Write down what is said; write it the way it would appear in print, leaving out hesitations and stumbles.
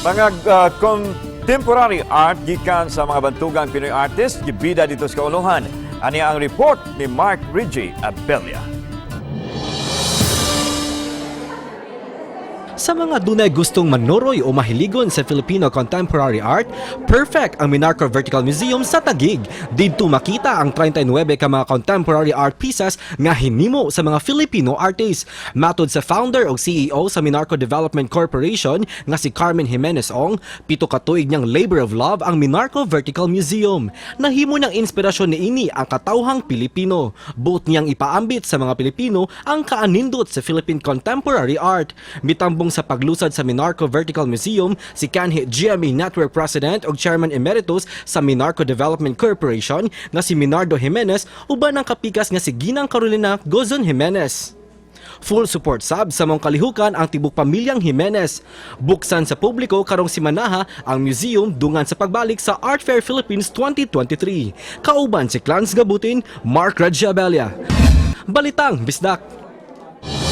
Mga contemporary art gikan sa mga bantugang Pinoy artist gibida didto sa kauluhan. Ani ang report ni Mark Reggie Abella. Sa mga dunay gustong manuroy o mahiligon sa Filipino contemporary art, perfect ang Minarco Vertical Museum sa Taguig. Didto makita ang 39 ka mga contemporary art pieces nga hinimo sa mga Filipino artists. Matod sa founder o CEO sa Minarco Development Corporation nga si Carmen Jimenez Ong, 7 ka tuig niyang labor of love ang Minarco Vertical Museum. Nahimo ng inspirasyon niini ang katawhang Pilipino. Buot niyang ipaambit sa mga Pilipino ang kaanindot sa Philippine contemporary art. Mitambong sa paglusad sa Minarco Vertical Museum si kanhi GMA Network President ug Chairman Emeritus sa Minarco Development Corporation nga si Minardo Jimenez uban ang kapikas nga si Ginang Carolina Gozon Jimenez. Full support sab sa maong kalihukan ang tibok pamilyang Jimenez. Buksan sa publiko karong simanaha ang museum dungan sa pagbalik sa Art Fair Philippines 2023. Kauban si Clans Gabutin, Mark Rajabelia. Balitang Bisdak.